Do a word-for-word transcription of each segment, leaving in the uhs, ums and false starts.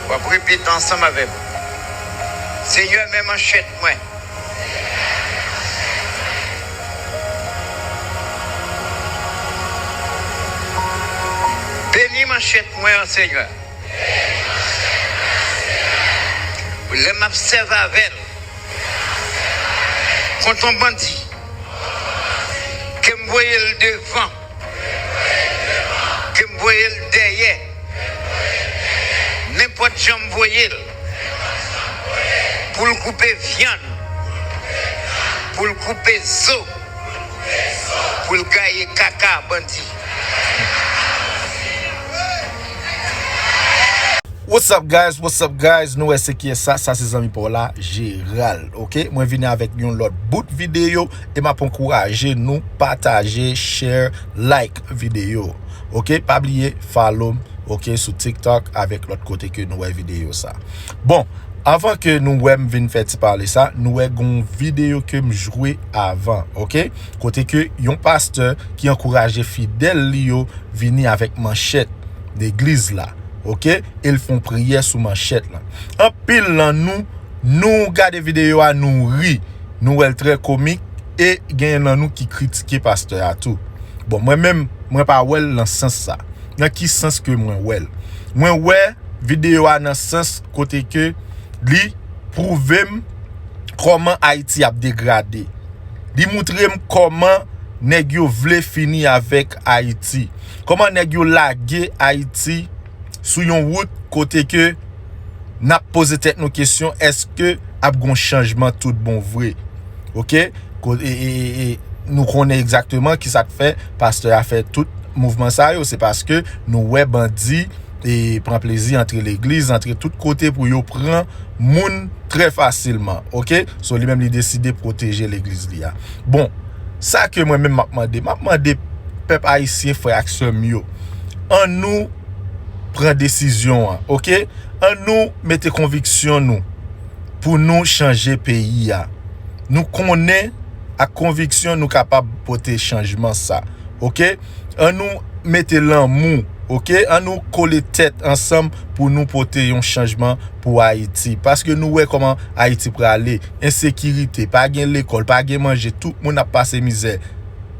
W ap repete ansanm avè m. Senyè, men manchèt mwen. Beni manchèt mwen an, Senyè. Lè m ap sèvi avè l kont yon bandi, ke m voye l devan, ke m voye l dèyè, nenpòt jan m voye l, pou l koupe vyann, pou l koupe zo, pou l gaye kaka bandi. What's up guys, what's up guys? Nou wè se kiyès sa, sa se zanmi pa w la, Jeral, ok? Mwen vini avèk yon lòt bout videyo e m ap ankouraje nou pataje, share, like videyo, ok? Pa bliye follow m, ok, sou TikTok avèk lòt kote ke nou wè videyo sa. Bon, anvan ke nou wè m vin fè ti pale sa, nou wè gon videyo ke m jwe avan, ok? Kote ke yon pastè ki ankouraje fidèl li yo vini avèk manchèt legliz la, ok? E l fè yon priyè sou manchèt lan. Anpil nan nou, nou gade videyo a, nou ri, nou wè l trè komik, e genyen nan nou ki kritike pastè a tou. Bon, mwen menm, mwen pa wè l nan sans sa. Nan ki sans ke mwen wè l? Mwen wè videyo a nan sans kote ke li pwouve m kòman Ayiti ap degrade. Li moutre m kòman nèg yo vle fini avèk Ayiti. Kòman nèg yo lage Ayiti sou yon wout kote ke n ap poze tèt nou kesyon, èske ap gon chanjman tout bon vre? Ok? Ko- e- e- e- e nou konnen egzakteman kisa k fè pastè a fè tout mouvman sa yo. Se paske nou wè bandi e pran plezi antre legliz, antre tout kote pou yo pran moun trè fasilman, ok? So li menm li deside pwoteje legliz li a. Bon, sa ke mwen menm m ap mande, m ap mande pèp ayisyen, frè ak sè m yo, annou pran desizyon an, ok? Annou mete konviksyon nou pou nou chanje peyi a. Nou konnen ak konviksyon nou kapab pote chanjman sa, ok? Annou mete lanmou, ok? Annou kole tèt ansanm pou nou pote yon chanjman pou Ayiti. Paske nou wè kòman Ayiti prale, ensekirite, pa gen lekòl, pa gen manje, tout moun ap pase mizè.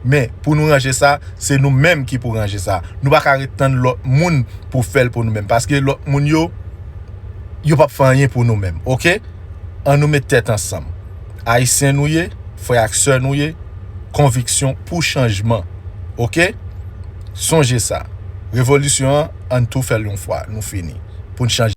Men, pou nou ranje sa, se nou menm ki pou ranje sa. Nou pa ka ret tann lòt moun pou fè l pou nou menm. Paske lòt moun yo, yo p ap fè anyen pou nou menm, ok? Annou met tèt ansanm. Ayisyen nou ye, frè ak sè nou ye, konviksyon pou chanjman, ok? Sonje sa. Revolisyon an, ann tou fè l yon fwa, nou fini. Pou n chanje.